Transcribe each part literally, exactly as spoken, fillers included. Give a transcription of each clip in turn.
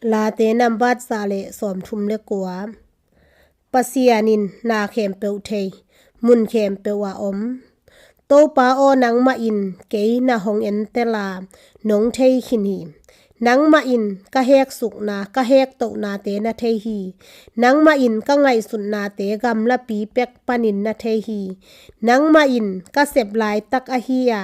Late nambat za le sawmthum le kua. Pasian in na khempeuh thei, mun khempeuh a om. Topa aw, nangmah in kei na hong entel a, nong thei khin hi. Nangmah in ka heksukna, ka hektohnate na thei hi. Nangmah in ka ngaihsutnate gamlapi pek panin na thei hi. Nangmah in ka sep laitak ahi a,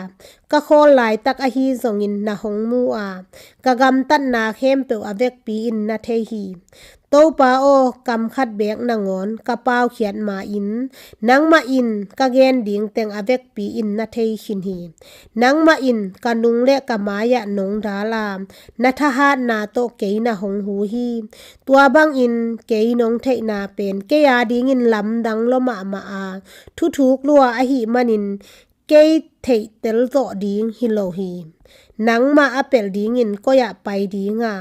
ka khawl laitak ahi zongin na hong mu a, ka gamtatna khempeuh a vekpi in na thei hi. Topa aw, kam khat beek nangawn ka paukhiat ma-in, nangmah in ka gen ding teng a vekpi in na thei khin hi. Nangmah in ka nung le ka mai-ah nong dal a, na thahatna tawh kei na hong hu hi. Tua bangin kei nong theihna pen kei a dingin lamdang lua mahmah a, thuthuk lua ahih manin kei theihtel zawh ding hi lo hi. Nangmah a pelh dingin koi-ah pai ding a,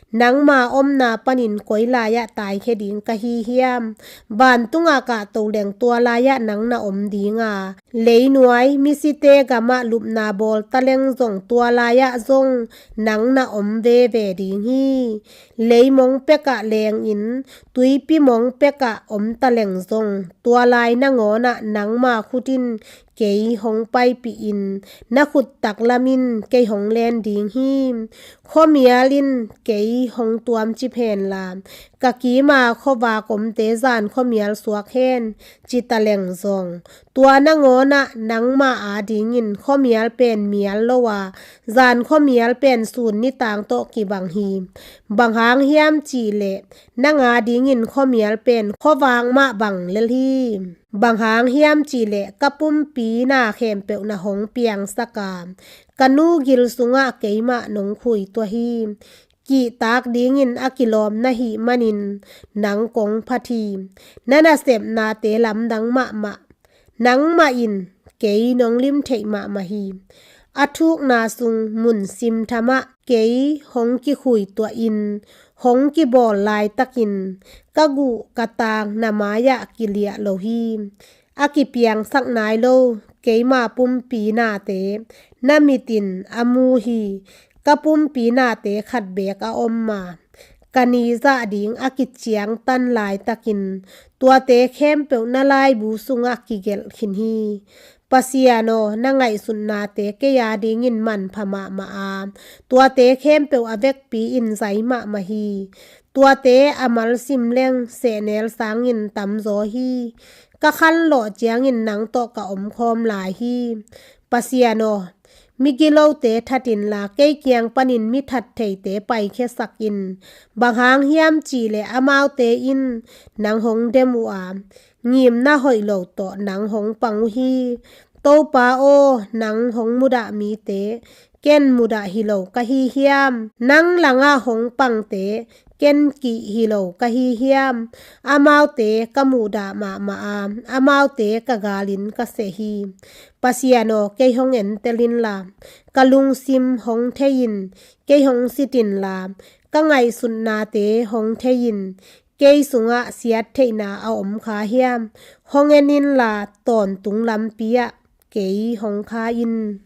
nangma omna panin koi lai-ah taikhia ding ka hi hiam? Vantungah kahto leng tua lai-ah nang na om ding a, leinuai misite gamah lupna bawl taleng zong tua lai-ah zong nang na om veve ding hi. Leimong pekah lengin tuipi mong pekah om taleng zong tua lai nangawnah nangma khut in kei hong paipih in, na khut taklam in kei hong len ding hi. Khuamial in kei hong tuamcip hen la, ka kima khuavak omte zan khuamial suak hen, ci taleng zong, tua nangawnah nangma a dingin khuamial pen mial lo a, zan khuamial pen sun nitang tawh kibang hi. Bang hang hiam cihleh nang a dingin khuamial pen khuavak mah bang lel hi. Bang hang hiam cihleh ka pumpi na khempeuh na hong piangsak a, ka nu gil sungah keimah nong khui tuah hi. Kihtak dingin a kilawm na hih manin nang kong phat hi. Na nasepnate lamdang mahmah. Nangmah in kei nong lim theih mahmah hi. A thukna sung mun simthamah kei hong kikhui tuahin hong kibawl laitakin ka guh ka taang na mai-ah kiliah lo hi. A kipiangsak nai lo keima pumpi nate na mit in a mu hi. Ka pumpi nate khat beek a om ma, ka ni zah ding a kiciangtan laitakin tuate khempeuh na laibu sungah kigelh khin hi. Pasian aw, na ngaihsutnate kei a dingin manpha mahmah a, tuate khempeuh a vekpi in zai mahmah hi. Tuate a malsim leng sehnel sangin tamzaw hi. Ka khanlawh ciangin nang tawh ka omkhawm lai hi. Pasian aw, migilote that inla kei kiang panin mi that theite paikhiasak in. Bang hang hiam cihleh amaute in nang hong dem uh a, ngimna hoih lo tawh nang hong pang uh hi. Topa aw, nang hong mudah mite ken mudah hi lo ka hi hiam? Nang langah hong pangte ken kih hi lo ka hi hiam? Amaute ka muhdah mahmah a, amaute ka galin ka seh hi. Pasian aw, kei hong entel inla, ka lungsim hong thei in, kei hong sit inla, ka ngaihsutnate hong thei in, kei sungah siattheihna a om kha hiam? Hong en inla, tawntung lampi-ah kei hong kha in.